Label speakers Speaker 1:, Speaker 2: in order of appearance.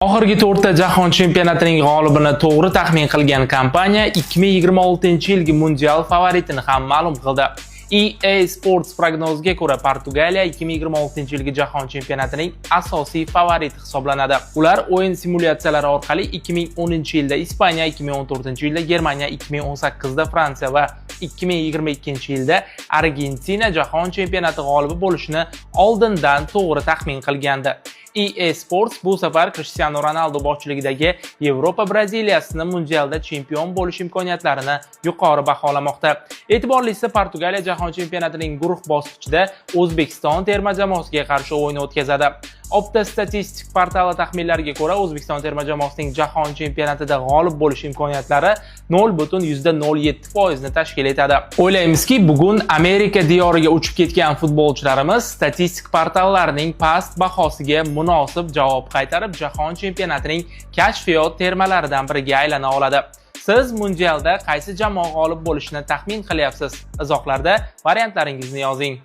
Speaker 1: Oxirgi to'rtta jahon chempionatining g'olibini to'g'ri taxmin qilgan kompaniya 2026-yilgi mundial favoritini ham ma'lum qildi. EA Sports prognoziga ko'ra, Portugaliya 2026-yilgi jahon chempionatining asosiy favoriti hisoblanadi. Ular o'yin simulyatsiyalari orqali 2010-yilda Ispaniya, 2014-yilda Germaniya, 2018da Fransiya va 2022-yilda Argentina jahon chempionati g'olibi bo'lishini oldindan to'g'ri taxmin qilgandi. EA Sports bu safar Cristiano Ronaldo boshchiligidagi Yevropa Braziliyasini mundialda chempion bo'lish imkoniyatlarini yuqori baholamoqda. E'tiborlisi, Portugaliya jahon chempionatining guruh bosqichida O'zbekiston terma jamoasiga qarshi o'yin o'tkazadi. Opta statistik portali taxminlariga ko'ra, O'zbekiston terma jamoasining jahon chempionatida g'olib bo'lish imkoniyatlari 0,07% ni tashkil etadi. O'ylaymizki, bugun Amerika diyoriga uchib ketgan futbolchilarimiz statistik portallarining past bahosiga munosib javob qaytarib, jahon chempionatining kashfiyot termalaridan biriga aylana oladi. Siz mundialda qaysi jamoa g'olib bo'lishini taxmin qilyapsiz? Izohlarda variantlaringizni yozing.